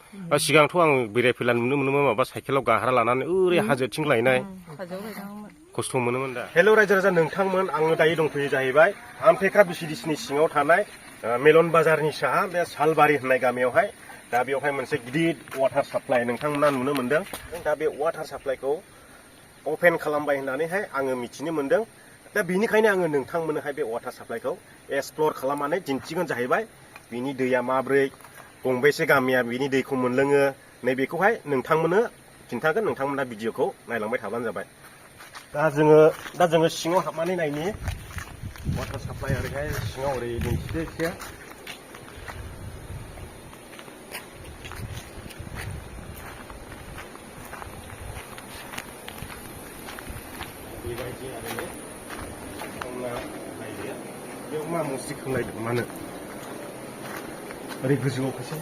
सिगांथ' आं बेरायफैला नुनो मोनोमोन माबा साइकेलाव गाहारा लानानै ओरै हाजोथिं लायनाय खस्थ' मोनोमोन दा। हेल' रायजो राजा नोंथांमोन, आङो दायो दंफैयो जाहैबाय आमटेका बिसिडिसिनि सिङाव थानाय मेलन बाजारनि साहा बे सालबारि होननाय गामियावहाय। दा बेवहाय मोनसे गिदिर वाटार साप्लाइ नोंथांमोना नुनो मोनदों। दा बे वाटार साप्लाइखौ अपेन खालामबाय होननानैहाय आङो मिथिनो मोनदों। दा बेनिखायनो आङो नोंथांमोननोहाय बे वाटार साप्लाइखौ एक्सप्लर खालामनानै दिन्थिगोन जाहैबाय। बिनि दैया माब्रै, गंबेसे गामिया बिनि दैखौ मोनलोङो, नैबेखौहाय नोंथांमोननो खिन्थागोन। नोंथांमोना भिडिअखौ नायलांबाय थाबानो जाबाय। दा जोङो सिङाव हाबनानै नायनि वाटार साप्लाइ ओरैहाय सिङाव ओरै दिन्थिदो एसे। बेबायदि आरो नोंथांमोना नायदो बेयाव मा मुस्रि खोंलायदों मानो ओरै गोजौआव फैसै।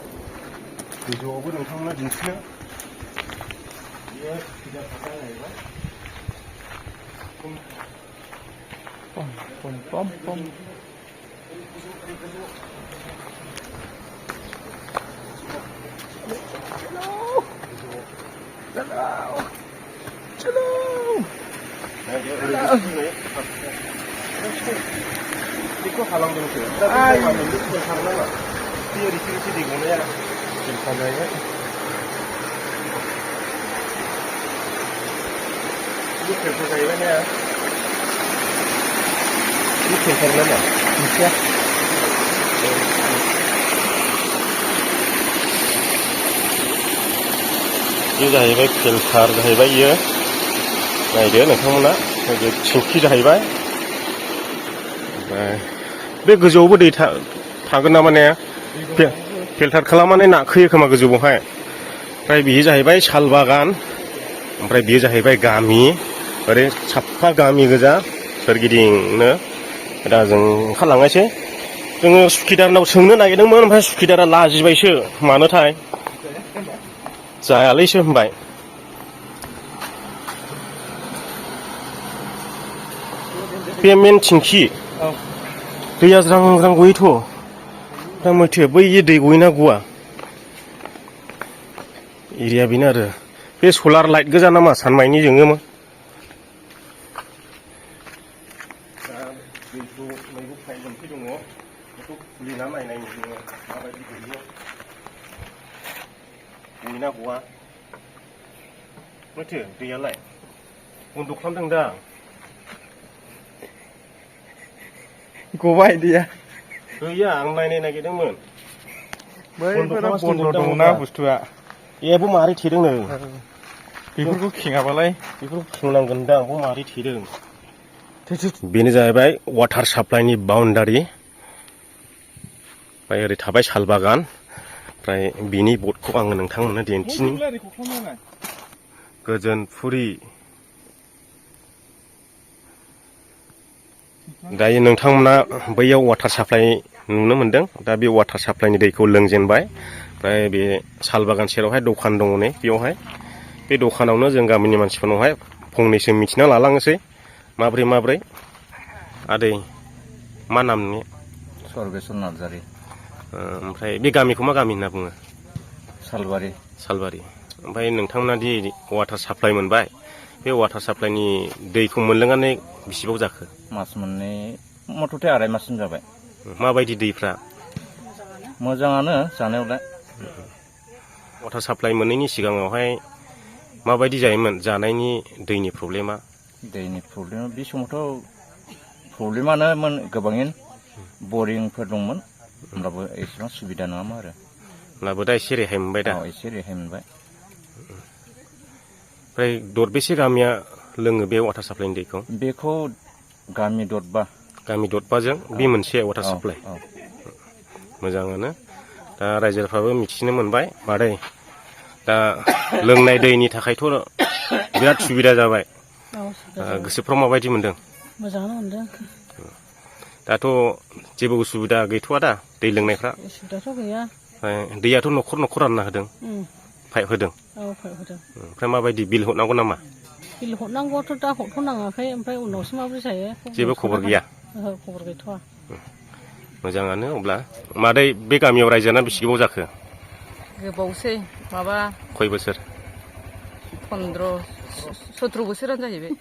गोजौआवबो नोंथांमोना दिन्थिनो बेयो सुबिदा थाखा जाहैबाय। बेखौ हालांदोंसो सारनाङा बे ओरैसो दै गनाया जाहैबाय। बे फिल्टार जाहैबाय ना बे फिल्टार नामा मिथिया। बे जाहैबाय फिल्टार जाहैबाय। इयो नायदो नोंथांमोना, बे थिंखि जाहैबाय। ओमफ्राय बे गोजौआवबो दै थागोन नामा ने? फिल्टार खालामनानै नाखोयो खोमा गोजौआवहाय। ओमफ्राय बियो जाहैबाय साल बागान। ओमफ्राय बियो जाहैबाय गामि, ओरै साफा गामि गोजा सोरगिदिंनो। दा जों ओंखारलांनायसै। जोङो सुखिदारनाव सोंनो नागिरदोंमोन, ओमफ्राय सुखिदारा लाजिबायसो मानोथाय जायालैसो होनबाय। बे मेन थिंखि दैया ज्रां ज्रां गयोथ'। दा मैथो बै दै गयोना गवा एरिया बेनो आरो। बे सलार लाइट गोजा नामा सानमायनि जोङोमोन। दा दैखौ मैगं थाइगं मोनसे दङ, बेखौ खुलिना नायनायनि जोङो माबायदि गयो, गयोना गवा। माथो दैयालाय बन्द' खालामदों दा। गबाय दैया गैया, आं नायनो नागिरदोंमोन। बन्द' दंना बुस्थुआ। एबो मारै थेदों नो बेफोरखौ खेङाबालाय। बेफोरखौ खेंनांगोन दा, आंबो मारै थेदों। बेनो जाहैबाय वाटार साप्लाइनि बाउन्डारि। ओमफ्राय ओरै थाबाय साल बागान। ओमफ्राय बिनि बर्डखौ आङो नोंथांमोननो दिन्थिनि। गोजोनफुरि। दायो नोंथांमोना बैयाव वाटार साप्लाइ नुनो मोनदों। दा बे वाटार साप्लाइनि दैखौ लोंजेनबाय। ओमफ्राय बे साल बागान सेरावहाय दखान दङ नै बेयावहाय। बे दखानावनो जों गामिनि मानसिफोरनावहाय फंनैसो मिथिना लालांनोसै माब्रै। आदै मा नाम नोंनि? सर्गेस्वर नार्जारि। ओमफ्राय बे गामिखौ मा गामि होनना बुङो? सालबारि। सालबारि। ओमफ्राय नोंथांमोना दि वाटार साप्लाइ मोनबाय, बे वाटार साप्लाइनि दैखौ मोनलोंनानै बेसेबां जाखो? मास मोननै, मथथे आराय माससिम जाबाय। माबायदि दैफ्रा? मोजाङानो जानायावलाय। वाटार साप्लाइ मोनैनि सिगाङावहाय माबायदि जायोमोन जानायनि दैनि प्रब्लेमा? दैनि प्रब्लेमा बे समावथ' प्रब्लेमानोमोन गोबाङैनो। बरिंफोर दंमोन, होमब्लाबो एसेबां सुबिदा नङामोन आरो। होमब्लाबो दा एसे रेहाय मोनबाय दा? औ, एसे रेहाय मोनबाय। ओमफ्राय दरबेसे गामिया लोङो बे वाटार साप्लाइनि दैखौ? बेखौ गामि दरबा। गामि दरबाजों बे मोनसे वाटार साप्लाइ। मोजाङानो। दा रायजोफ्राबो मिथिनो मोनबाय मादै। दा लोंनाय दैनि थाखायथ' बिराद सुबिदा जाबाय। गोसोफ्राव माबायदि मोनदों? मोजाङानो मोनदों। दाथ' जेबो उसुबिदा गैथ'वा दा दै लोंनायफ्रा? उसुबिदाथ' गैया। दैयाथ' न'खर न'खर रानना होदों? पाइप होदों? औ, पाइप होदों। ओमफ्राय माबायदि बिल हरनांगौ नामा? बिल हरनांगौआथ' दा हरथ'नाङाखै, ओमफ्राय उनावसो माबोरै जायो। जेबो खबर गैया? ओहो, खबर गैथ'वा। मोजाङानो। अब्ला मादै बे गामियाव रायजो जाना बेसे गोबाव जाखो? गोबावसै माबा खय बोसोर 17 बोसोरानो जाहैबाय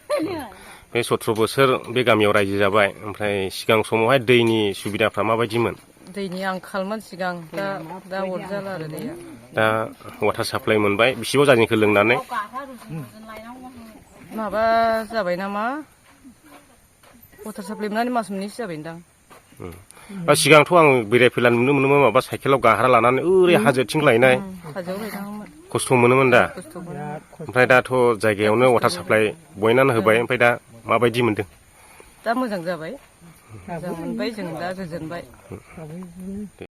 बे 17 बोसोर बे गामियाव रायजो जाबाय ओमफ्राय सिगां समावहाय दैनि सुबिदाफ्रा माबायदिमोन दैनि आंखालमोन सिगां दा अरजाला आरो दैया दा वाटार साप्लाइ मोनबाय बेसेबां जायनिखौ लोंनानै माबा जाबाय नामा वाटार साप्लाइ मोननानै मास मोननैसो जाबायदां सिगांथ' आं बेरायफैला नुनो मोनोमोन माबा साइकेलाव गाहारा लानानै ओरै हाजोथिं लायनाय हाजोआव लायनाङोमोन खस्थ' मोनोमोन दा खस्थ' मोनो ओमफ्राय दाथ' जायगायावनो वाटार साप्लाइ बयनानै होबाय ओमफ्राय दा माबायदि मोनदों दा मोजां जाबाय मोजां मोनबाय जों दा गोजोनबाय